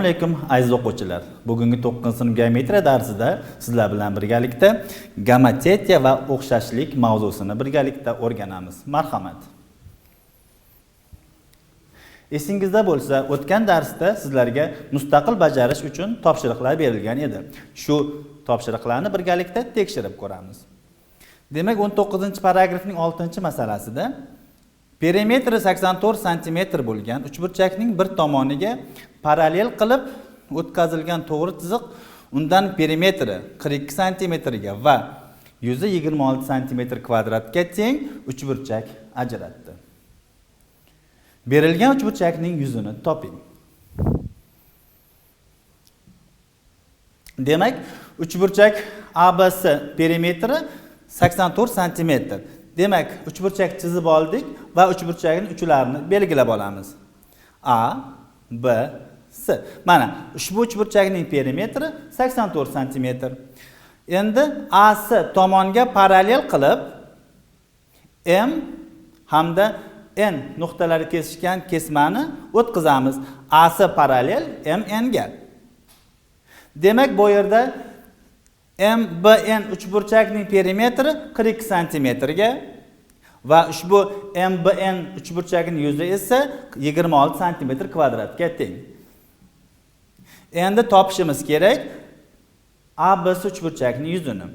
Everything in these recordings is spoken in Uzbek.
Assalomu alaykum, aziz o'quvchilar. Bugungi 9-sinf geometriya darsida sizlar bilan birgalikda gomotetiya va o'xshashlik mavzusini birgalikda o'rganamiz. Marhamat. Esingizda bo'lsa, o'tgan darsda sizlarga mustaqil bajarish uchun topshiriqlar berilgan edi. Shu topshiriqlarni birgalikda tekshirib ko'ramiz. Demak, 19-paragrafning 6-masalasida perimetri 84 sm bo'lgan uchburchakning bir tomoniga parallel qilib o'tkazilgan to'g'ri chiziq undan perimetri 42 sm ga va yuzi 26 sm kvadratga teng uchburchak ajratdi. Berilgan uchburchakning yuzini toping. Demak, uchburchak ABC perimetri 84 sm. Demak, uchburchak chizib oldik va uchburchakning uchlarini belgilab olamiz. A, B, S. Mana ushbu uchburchakning perimetri 84 sm. Endi AC tomonga parallel qilib M hamda N nuqtalari kesishgan kesmani o'tkazamiz. AC parallel MN ga. Demak, bu yerda MBN uchburchakning perimetri 42 sm ga va ushbu MBN uchburchagining yuzi esa 26 sm kvadratga teng. Endi topishimiz kerak ABC uchburchakning yuzini.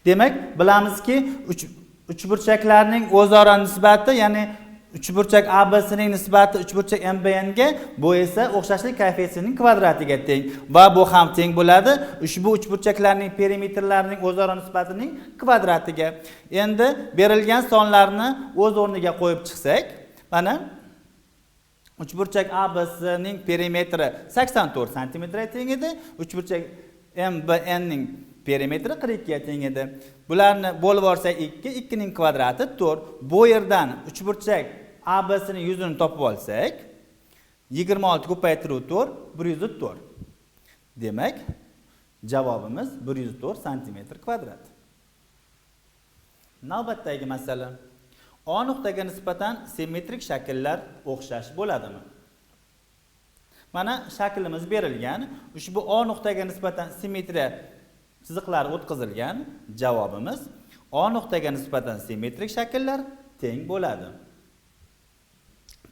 Demak, bilamizki, uchburchaklarning o'zaro nisbati, ya'ni uchburchak ABC ning nisbati uchburchak MBN ga, bu esa o'xshashlik koeffitsiyentining kvadratiga teng va bu ham teng bo'ladi ushbu uchburchaklarning perimetrlarining o'zaro nisbatining kvadratiga. Endi berilgan sonlarni o'z o'rniga qo'yib chiqsak, mana uchburchak ABC ning perimetri 84 sm teng edi, uchburchak MBN ning perimetri 42 ga teng edi. Bularni bo'lib olsak 2, 2 ning kvadrati 4. Bu yerdan uchburchak ABC ning yuzini topib olsak, 26 ko'paytiruv 4, 104. Demak, javobimiz 104 sm kvadrat. Navbatdagi masala. O nuqtaga nisbatan simmetrik shakllar o'xshash bo'ladimi? Mana shaklimiz berilgan. Ushbu O nuqtaga nisbatan simmetriya chiziqlari o'tkazilgan. Javobimiz O nuqtaga nisbatan simmetrik shakllar teng bo'ladi.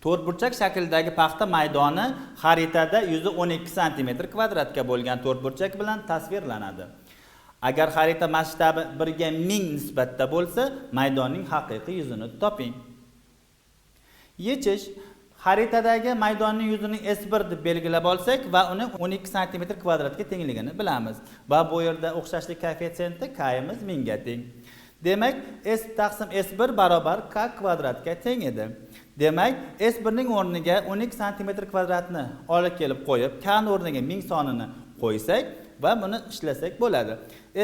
To'rtburchak shaklidagi paxta maydoni xaritada yuzi 12 sm kvadratga bo'lgan to'rtburchak bilan tasvirlanadi. Agar xarita masshtabi 1 ga 1000 nisbatda bo'lsa, maydonning haqiqiy yuzini toping. Yechish. Xaritadagi maydonning yuzini S1 deb belgilab olsak va uni 12 sm kvadratga tengligini bilamiz. Va bu yerda o'xshashlik koeffitsiyenti k'imiz 1000 ga teng. Demak, S taqsim S1 barobar k kvadratga teng edi. Demak, S1 ning o'rniga 12 sm kvadratni olib kelib qo'yib, k ning o'rniga 1000 sonini qo'ysak va buni ishlasak bo'ladi.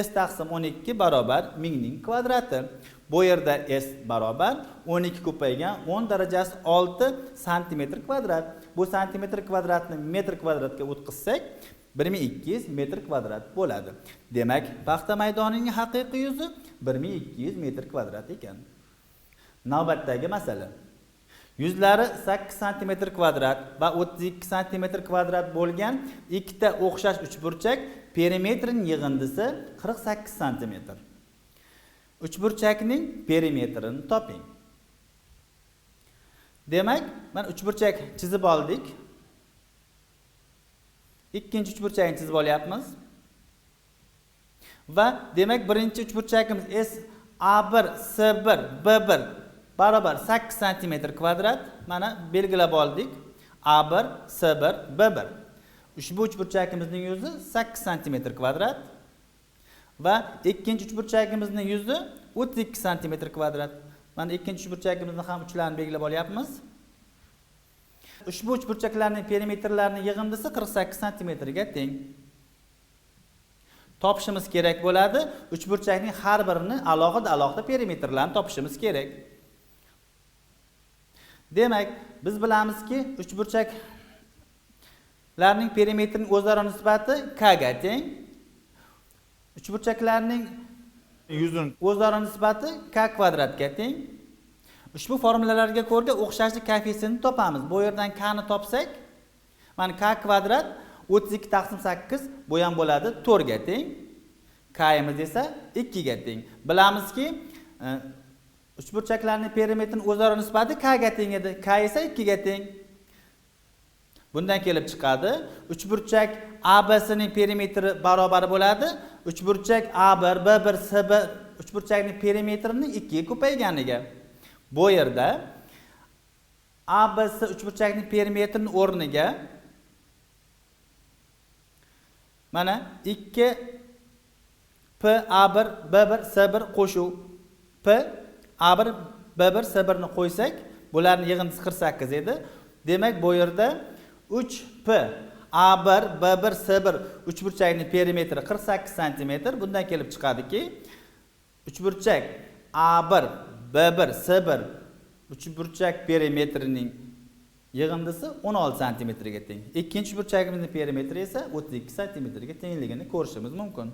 S taqsim 12 barobar 1000 ning kvadrati. Bu yerda S barobar 12 ko'paygan 10 darajasi 6 sm kvadrat. Bu santimetr kvadratni metr kvadratga o'tkazsak 1200 metr kvadrat bo'ladi. Demak, paxta maydonining haqiqiy yuzi 1200 metr kvadrat ekan. Navbatdagi masala. Yuzlari 8 sm kvadrat va 32 sm kvadrat bo'lgan ikkita o'xshash uchburchak perimetrining yig'indisi 48 sm. Uchburchakning perimetrini toping. Demak, mana uchburchak chizib oldik. Ikkinchi uchburchakni chizib olyapmiz. Va demak, birinchi uchburchakimiz S A1 S1 B1 barobar 8 sm kvadrat. Mana belgilab oldik. A1 S1 B1. Ushbu uchburchakimizning yuzi 8 sm kvadrat va ikkinchi uchburchakimizning yuzi 32 sm kvadrat. Mana ikkinchi uchburchakimizni ham uchlarini belgilab olyapmiz. Ushbu uchburchaklarning perimetrlarining yig'indisi 48 sm ga teng. Topishimiz kerak bo'ladi. Uchburchakning har birini alohida-alohida perimetrlarini topishimiz kerak. Demak, biz bilamizki, uchburchaklarning perimetrining o'zaro nisbati k ga teng. Uchburchaklarning yuzining o'zaro nisbati k kvadratga teng. Ushbu formulalarga ko'ra o'xshashlik koeffitsiyentini topamiz. Bu yerdan k ni topsak, Mana k kvadrat 32 taqsim 8 bu ham bo'ladi 4 ga teng. K'imiz esa 2 ga teng. Bilamizki, uchburchaklarning perimetrining o'zaro nisbati k ga teng edi. K esa 2 ga teng. Bundan kelib chiqadi, uchburchak ABC ning perimetri barobar bo'ladi uchburchak A1, B1, C1 uchburchakning perimetrining 2 ga ko'payganiga. Bu yerda ABC uchburchakning perimetrining o'rniga mana 2 P A1 B1 C1 qo'shuv P A1 B1 C1 ni qo'ysak, bularning yig'indisi 48 edi. Demak, bu yerda 3 P A1 B1 C1 uchburchakning perimetri 48 santimetr. Bundan kelib chiqadiki, uchburchak A1 B1 C1 uchburchak perimetrining yig'indisi 16 santimetrga teng. Ikkinchi uchburchagimizning perimetri esa 32 santimetrga tengligini ko'rishimiz mumkin.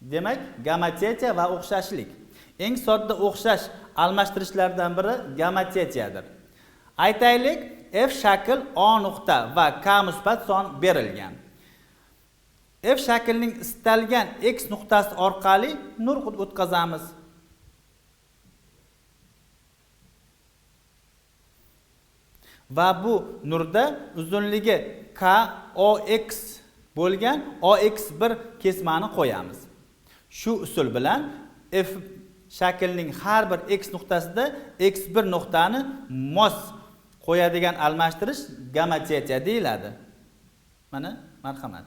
Demak, gomatetiya va o'xshashlik. Eng sodda o'xshash almashtirishlardan biri gomatetiyadir. Aytaylik, F shakl O nuqta va K musbat son berilgan. F shaklining istalgan X nuqtasi orqali nur o'tkazamiz. Va bu nurda uzunligi K OX bo'lgan OX1 kesmani qo'yamiz. Shu usul bilan F shaklining har bir X nuqtasida X1 nuqtani mos qo'yadigan almashtirish gomatetiya deyiladi. Mana, marhamat.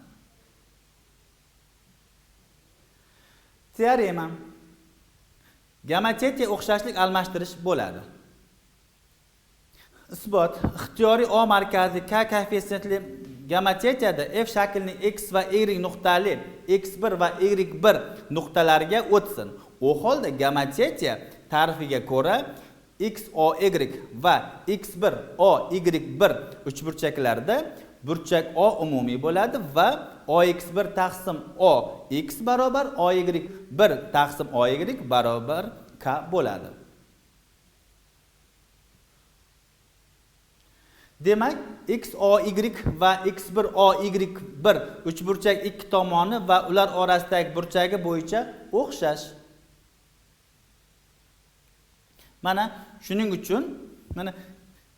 Teorema. Gomatetiya o'xshashlik almashtirish bo'ladi. Isbot. Ixtiyoriy O markazi K koeffitsiyentli gomatetiyada F shaklining X va Y nuqtali X1 va Y1 nuqtalariga o'tsin. U holda gomatetiya ta'rifiga ko'ra XOY va X1 OY1 uchburchaklarda burchak O umumiy bo'ladi va OX1 taqsim OX barobar OY1 taqsim OY barobar K bo'ladi. Demak, XOY va X1 OY1 uchburchak ikki tomoni va ular orasidagi burchagi bo'yicha o'xshash. Mana shuning uchun mana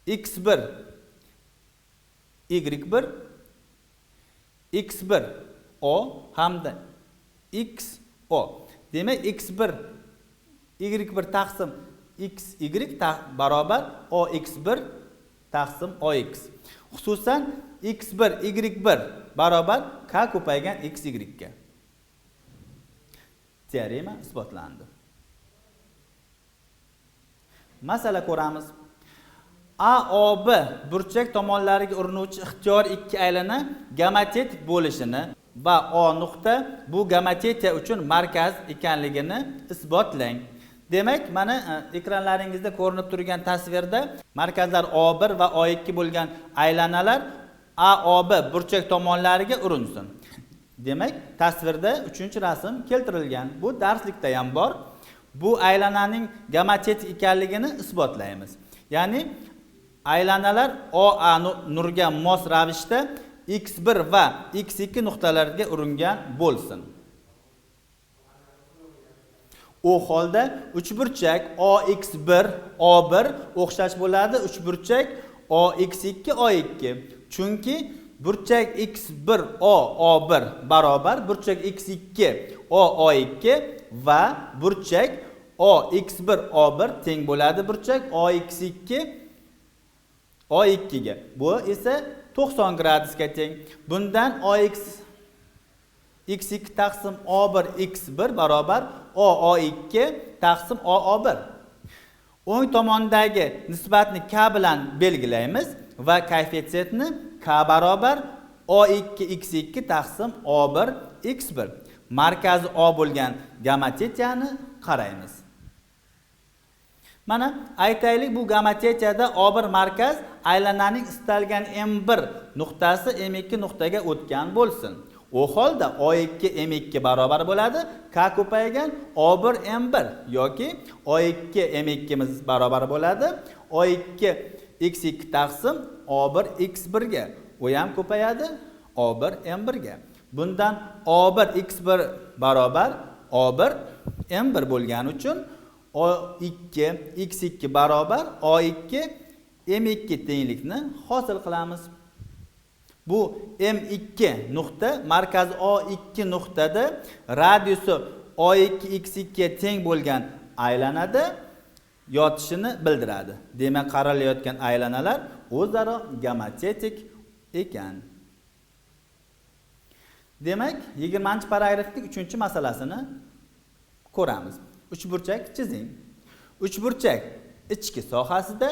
X1 Y1 X1 O hamda XO. Demak, X1 Y1 taqsim XY barobar OX1 taqsim OX. Xususan X1 Y1 barobar K ko'paygan XY ga. Teorema isbotlandi. Masala ko'ramiz. AOB burchak tomonlariga urinuvchi ixtiyoriy ikki aylana gomatetik bo'lishini va O nuqta bu gomatetiya uchun markaz ekanligini isbotlang. Demak, mana ekranlaringizda ko'rinib turgan tasvirda markazlar O1 va O2 bo'lgan aylanalar AOB burchak tomonlariga urinsin. Demak, tasvirda 3-rasm keltirilgan. Bu darslikda ham bor. Bu aylananing gomatetik ekanligini isbotlaymiz. Ya'ni aylanalar OA nurga mos ravishda X1 va X2 nuqtalariga uringan bo'lsin. U holda uchburchak OX1 O1 o'xshash bo'ladi uchburchak OX2 O2. Chunki burchak X1 O O1 barobar burchak X2 O O2 va burchak OX1 O1 teng bo'ladi burchak OX2 O2 ga. Bu esa 90 gradusga teng. Bundan OX X2 taqsim O1 X1 barobar OO2 taqsim OO1. O'ng tomondagi nisbatni K bilan belgilaymiz va koeffitsiyentni K barobar O2 X2 taqsim O1 X1. Markazi O bo'lgan gomatetiyani qaraymiz. Mana aytaylik, bu gomatetiyada O1 markaz aylananing istalgan M1 nuqtasi M2 nuqtaga o'tgan bo'lsin. U holda O2 M2 barobar bo'ladi K ko'paygan O1 M1 yoki O2 M2 barobar bo'ladi O2 x2 taqsim A1 x1 ga, u ham ko'payadi A1 M1 ga. Bundan A1 x1 barobar A1 M1 bo'lgani uchun A2 x2 barobar A2 M2 tenglikni hosil qilamiz. Bu M2 nuqta markazi A2 nuqtada radiusi A2 x2 ga teng bo'lgan aylanada yotishini bildiradi. Demak, qaralayotgan aylanalar o'zaro gomotetik ekan. Demak, 20-paragrafning 3-masalasini ko'ramiz. Uchburchak chizing. Uchburchak ichki sohasida,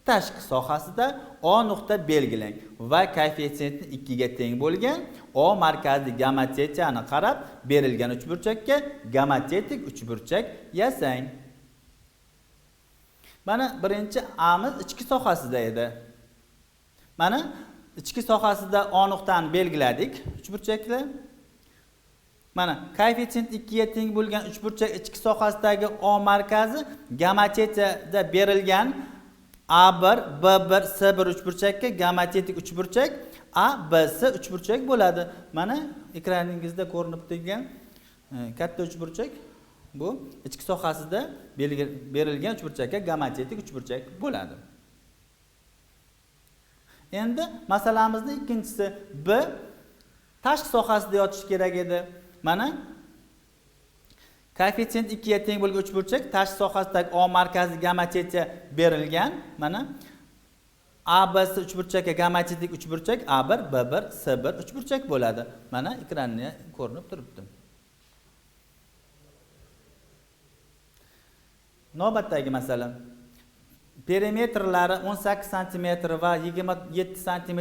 tashqi sohasida O nuqta belgilang va koeffitsiyenti 2 ga teng bo'lgan O markazli gomotetiyani qarab berilgan uchburchakka gomotetik uchburchak yasang. Mana birinchi A'miz ichki sohasida edi. Mana ichki sohasida O nuqtani belgiladik uchburchakda. Mana koeffitsient 2 ga teng bo'lgan uchburchak ichki sohasidagi O markazi gomotetiyada berilgan A1, B1, S1 uchburchakka gomotetik uchburchak A, B, S uchburchak bo'ladi. Mana ekraningizda ko'rinib turgan katta uchburchak bu ichki sohasida berilgan uchburchakka gomotetik uchburchak bo'ladi. Endi masalamizning ikkinchisi B tashqi sohasida yotishi kerak edi. Mana koeffitsient 2 ga teng bo'lgan uchburchak tashqi sohasidagi O markazi gomotetiya berilgan. Mana A, B, S uchburchakka gomotetik uchburchak A1, B1, S1 uchburchak bo'ladi. Mana ekranda ko'rinib turibdi. Navbatdagi masala. Perimetrlari 18 sm va 27 sm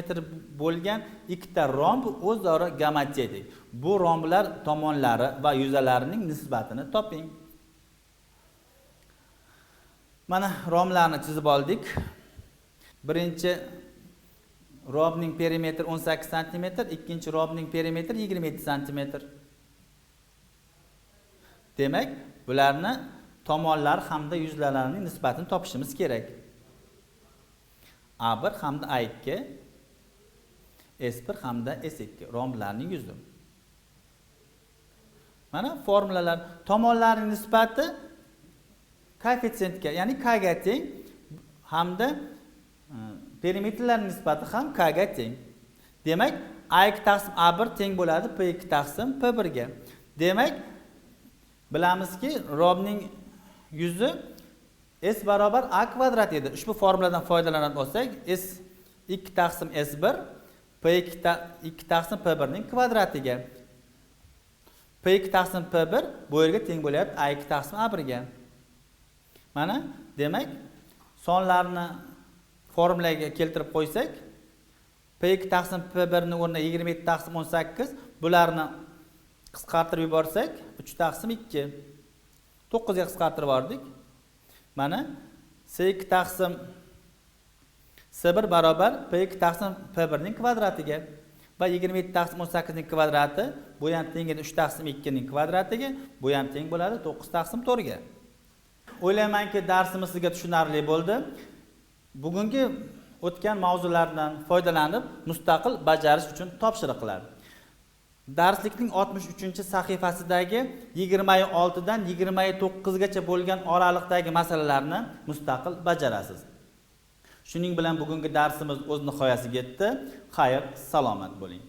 bo'lgan ikkita romb o'zaro gomotetik. Bu romblar tomonlari va yuzalarining nisbatini toping. Mana romblarni chizib oldik. Birinchi rombning perimetri 18 sm, ikkinchi rombning perimetri 27 sm. Demak, bularni tomonlar hamda yuzalarining nisbatini topishimiz kerak. A1 hamda A2, S1 hamda S2 romblarning yuzi. Mana formulalar. Tomonlarning nisbati koeffitsiyentga, ya'ni k ga teng hamda perimetrlarning nisbati ham k ga teng. Demak, A2 taqsim A1 teng bo'ladi P2 taqsim P1 ga. Demak, bilamizki, rombning yuzi S barobar A kvadrat edi. Ushbu formuladan foydalanib olsak, S 2 taqsim S1 P2 2 taqsim P1 ning kvadratiga. P2 taqsim P1 bu yerga teng bo'lyapti A2 taqsim A1 ga. Mana, demak, sonlarni formulaga keltirib qo'ysak, P2 taqsim P1 ning o'rniga 27 taqsim 18, bularni qisqartirib yuborsak, 3 taqsim 2. 9 ga qisqartirib yubordik. Mana S2 taqsim S1 barobar P2 taqsim P1 ning kvadratiga va 27 taqsim 18 ning kvadrati, bu ham teng 3 taqsim 2 ning kvadratiga, bu ham teng bo'ladi 9 taqsim 4 ga. O'ylaymanki, darsimiz sizga tushunarli bo'ldi. Bugungi o'tgan mavzulardan foydalanib mustaqil bajarish uchun topshiriqlar. Darslikning 63-sahifasidagi 26 dan 29 gacha bo'lgan oraliqdagi masalalarni mustaqil bajarasiz. Shuning bilan bugungi darsimiz o'z nihoyasiga yetdi. Xayr, salomat bo'ling.